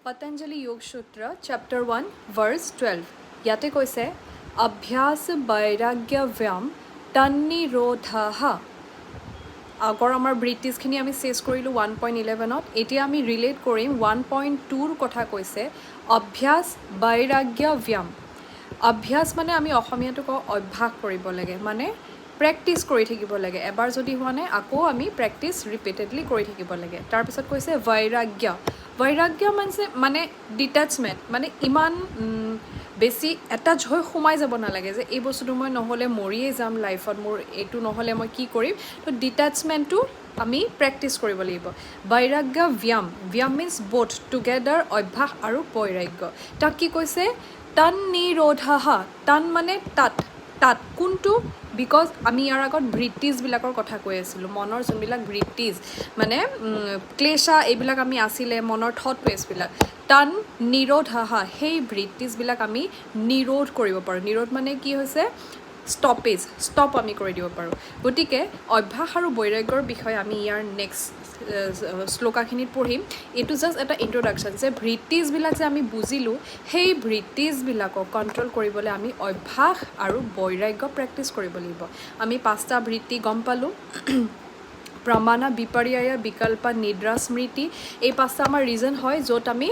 পতঞ্জলি যোগ সূত্ৰ, chapter 1, verse 12। ইয়াতে কৈছে, অভ্যাস বৈৰাগ্যাভ্যাম তন্নিৰোধঃ। আগৰ আমাৰ বৃত্তিজখিনি আমি চেছ কৰিলোঁ 1.11ত। এতিয়া আমি ৰিলেট কৰিম 1.2ৰ কথা। কৈছে অভ্যাস বৈৰাগ্যাভ্যাম। অভ্যাস মানে আমি অসমীয়াটো কওঁ অভ্যাস কৰিব লাগে, মানে প্ৰেক্টিচ কৰি থাকিব লাগে। এবাৰ যদি হোৱা নাই, আকৌ আমি প্ৰেক্টিচ ৰিপিটেডলি কৰি থাকিব লাগে। তাৰপিছত কৈছে বৈৰাগ্য। বৈৰাগ্য মানে ডিটেচমেণ্ট, মানে ইমান বেছি এটাচ হৈ সোমাই যাব নালাগে যে এই বস্তুটো মই নহ'লে মৰিয়ে যাম লাইফত, মোৰ এইটো নহ'লে মই কি কৰিম। তো ডিটেচমেণ্টটো আমি প্ৰেক্টিচ কৰিব লাগিব। বৈৰাগ্য ব্যায়াম, ব্যায়াম মিনছ বোথ টুগেডাৰ, অভ্যাস আৰু বৈৰাগ্য। তাক কি কৈছে? তন নিৰোধ। তন মানে তাত। তাত কোনটো? Because আমি ইয়াৰ আগত বৃত্তিজবিলাকৰ কথা কৈ আছিলোঁ, মনৰ যোনবিলাক বৃত্তিজ, মানে ক্লেশা, এইবিলাক আমি আছিলে মনৰ থট ৱেজবিলাক। তন নিৰোধ, সেই বৃত্তিজবিলাক আমি নিৰোধ কৰিব পাৰোঁ। নিৰোধ মানে কি হৈছে? ষ্টপেজ, ষ্টপ আমি কৰি দিব পাৰোঁ। গতিকে অভ্যাস আৰু বৈৰাগ্যৰ বিষয়ে আমি ইয়াৰ নেক্সট শ্লোকাখিনিত পঢ়িম। এইটো জাষ্ট এটা ইণ্ট্ৰডাকশ্যন যে বৃত্তিজবিলাক যে আমি বুজিলোঁ, সেই বৃত্তিজবিলাকক কণ্ট্ৰল কৰিবলৈ আমি অভ্যাস আৰু বৈৰাগ্য প্ৰেক্টিচ কৰিব লাগিব। আমি পাঁচটা বৃত্তি গম পালোঁ, প্ৰমাণা, বিপৰ্যয়, বিকল্প, নিদ্ৰা, স্মৃতি। এই পাঁচটা আমাৰ ৰিজন হয় য'ত আমি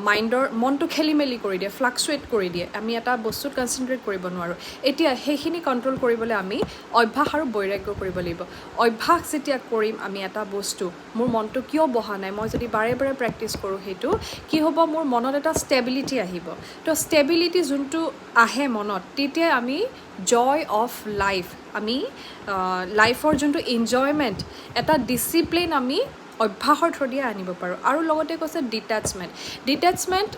মাইণ্ডৰ মনটো খেলি মেলি কৰি দিয়ে, ফ্লাকচুৱেট কৰি দিয়ে, আমি এটা বস্তুত কনচেনট্ৰেট কৰিব নোৱাৰোঁ। এতিয়া সেইখিনি কণ্ট্ৰল কৰিবলৈ আমি অভ্যাস আৰু বৈৰাগ্য কৰিব লাগিব। অভ্যাস যেতিয়া কৰিম আমি এটা বস্তু, মোৰ মনটো কিয় বহা নাই, মই যদি বাৰে বাৰে প্ৰেক্টিচ কৰোঁ, সেইটো কি হ'ব? মোৰ মনত এটা ষ্টেবিলিটি আহিব। তো ষ্টেবিলিটি যোনটো আহে মনত, তেতিয়া আমি জয় অফ লাইফ, আমি লাইফৰ যোনটো এনজয়মেণ্ট, এটা ডিচিপ্লিন আমি অভ্যাসৰ থ্ৰু দিয়ে আনিব পাৰোঁ। আৰু লগতে কৈছে ডিটেচমেণ্ট। ডিটেচমেণ্ট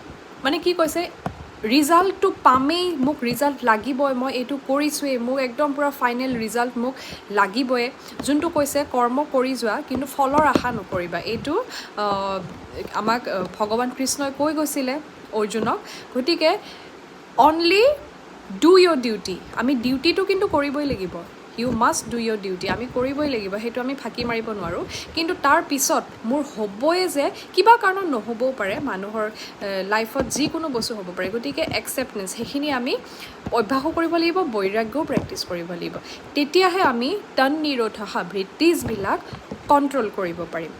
মানে কি কৈছে? ৰিজাল্টটো পামেই, মোক ৰিজাল্ট লাগিবই, মই এইটো কৰিছোৱেই, মোক একদম পূৰা ফাইনেল ৰিজাল্ট মোক লাগিবই। যোনটো কৈছে, কৰ্ম কৰি যোৱা কিন্তু ফলৰ আশা নকৰিবা। এইটো আমাক ভগৱান কৃষ্ণই কৈ গৈছিলে অৰ্জুনক। গতিকে only do your duty। আমি ডিউটিটো কিন্তু কৰিবই লাগিব। You must do your duty। আমি কৰিবই লাগিব, সেইটো আমি ফাঁকি মাৰিব নোৱাৰোঁ। কিন্তু তাৰ পিছত মোৰ হ'বই যে কিবা কাৰণত নহ'বও পাৰে, মানুহৰ লাইফত যিকোনো বস্তু হ'ব পাৰে। গতিকে একচেপ্টেঞ্চ, সেইখিনি আমি অভ্যাসো কৰিব লাগিব, বৈৰাগ্যও প্ৰেক্টিচ কৰিব লাগিব। তেতিয়াহে আমি তন নিৰোধ বৃত্তিজবিলাক কণ্ট্ৰল কৰিব পাৰিম।